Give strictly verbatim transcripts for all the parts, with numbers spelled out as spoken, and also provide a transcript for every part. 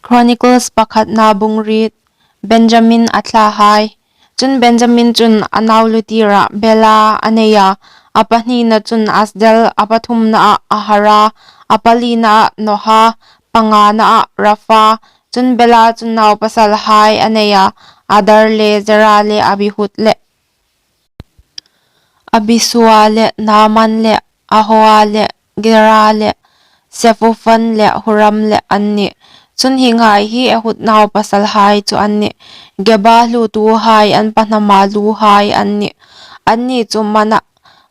Chronicles pakhatna bung riet. Benjamin a thlahai. Chun Benjamin chun a nau lutira Bela a nei a, a pahnina chun Asbel, a pathumna ah Ahara, a palina ah Noha, pangana ah Rapha. Chun Bela chun naupasalhai a nei a, Adar le Zera le Abihud le Abisua le Naaman le Ahoa le Gera le Sephufan le Huram le an nih. Chun hienghai hi Ehud naupasalhai chu an nih. Geba hlutuhai an pahnama luhai an nih. Anni chu Mana-,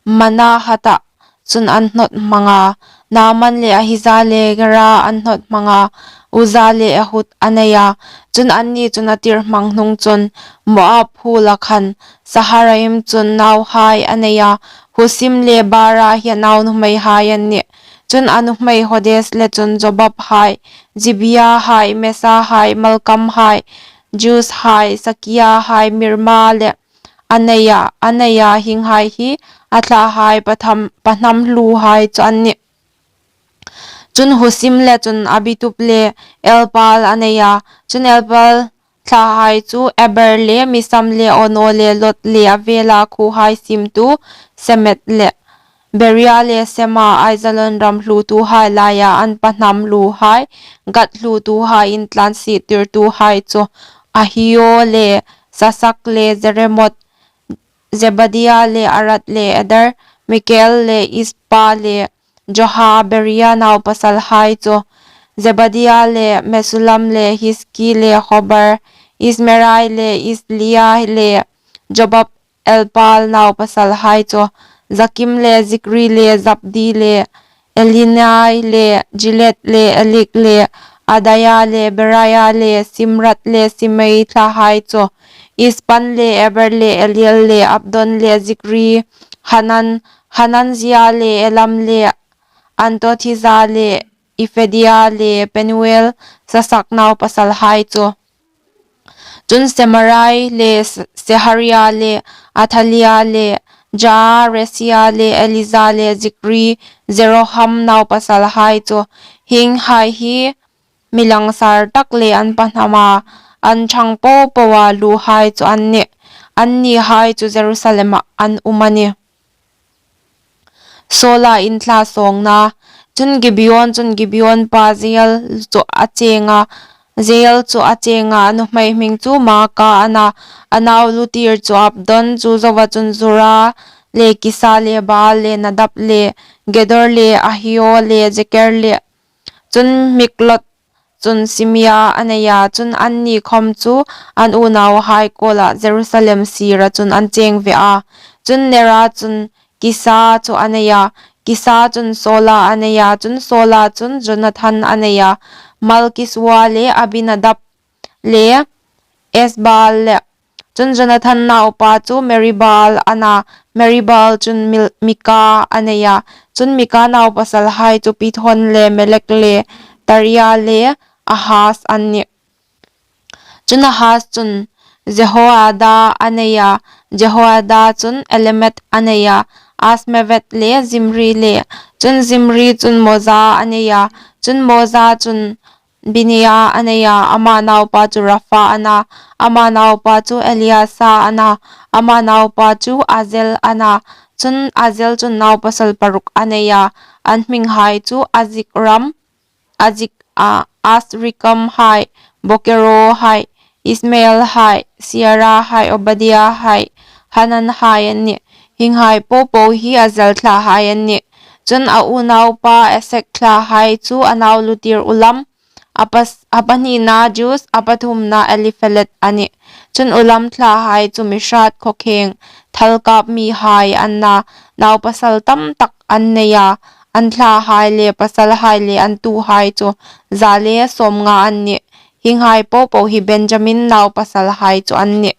Manahatha chun an hnawt hmang a. Naaman le Ahiza le Gera an hnawt hmang a. Uza le Ehud a nei a. Chun anni chun a tir hmang hnung chun Moab hula khan Saharaim chun nauhai a nei a. Husim le Baara hi a nau nuhmeihai an nih. Chun a nuhmei Hodes le chun Jobab hai, Zibia hai, Mesa hai, Malkam hai, Jus hai, Sakia hai, Mirma le a nei a, a nei a, hienghai hi a thlahai patham-, pahnam luhai chu an nih. Chun Husim le chun Abitub le Elpaal a nei a. Chun Elpaal thlahai chu Eber le Misam le Ono le Lod le a vela khuohai siemtu Semed le Beria le Sema, Aijalon ram hlutuhai laia an pahnam luhai, Gad hlutuhai intlansiettirtuhai chu Ahio le Sasak le Jeremot, Zebadia le Arad le Eder, Mikael le Ispa le Joha, Beria naupasalhai chu Zebadia le Mesulam le Hiski le Hobar, Ismerai le Islia le Jobab, Elpaal naupasalhai chu Jakim le Zikri le Zabdi le Elinai le Gilet le Elik le Adaia le Beraia le Simrat le Simei thlahai chu Ispan le Eber le Eliel le Abdon le Zikri, Hanan, Hananzia le Elam le Antothiza le Iphedia le Penuel, Sasak naupasalhai chu. Chun Semarai le S-, Seharia le Athalia le Jaaresia le Elija le Zikri, Jeroham naupasalhai chu. Hienghai hi mi langsar tak le an pahnama, an chang popoa luhai chu an nih. Annihai chu Jerusalema an um a nih. Saula inthlasawnna. Chun Gibeon chun Gibeon pa Jeiel chu a cheng a, Jeiel chu a cheng a, a nuhmei hming chu Maaka a na, a nau lutir chu Abdon, chu zoa chun Zura le Kisa le Baal le Nadab le Gedor le Ahio le Jeker le, chun Miklot chun Simea a nei a, chun anni khawm chu an unauhai kuoma Jerusalem sira chun an cheng ve a. Chun Nera chun Kisa chu a nei a, Kisa chun Saula a nei a, chun Saula chun Jonathan a nei a, Malkisua le Abinadab le Esbaal le. Chun Jonathan naupa chu Meribaal a na, Meribaal chun Mil-, Mika a nei a. Chun Mika naupasalhai chu Pithon le Melek le Taria le Ahaz an nih. Chun Ahaz chun Jehoada a nei a, Jehoada chun Elemet a nei a, Asmevet le Zimri le. Chun Zimri chun Moza a nei a, chun Moza chun Binia a nei a, ama naupa chu Rapha a na, ama naupa chu Eliasa a na, ama naupa chu Azel a na. Chun Azel chun naupasal paruk a nei a, an hminghai chu Azrikam, Azrik-, a, Azrikam hai, Bokero hai, Ismael hai, Sierah hai, Obadia hai, Hanan hai an nih. Hienghai popo hi Azel thlahai an nih. Chun a unaupa Esek thlahai chu a nau lutir Ulam, a pas-, a pahnina Jus, a pathumna Eliphelet a nih. Chun Ulam thlahai chu mi hrat khawkheng, thalkap mihai an na, naupasal tam tak an nei a, an thlahai le pasalhai le an tuhai chu za le sawmnga an nih. Hienghai popo hi Benjamin naupasalhai chu an nih.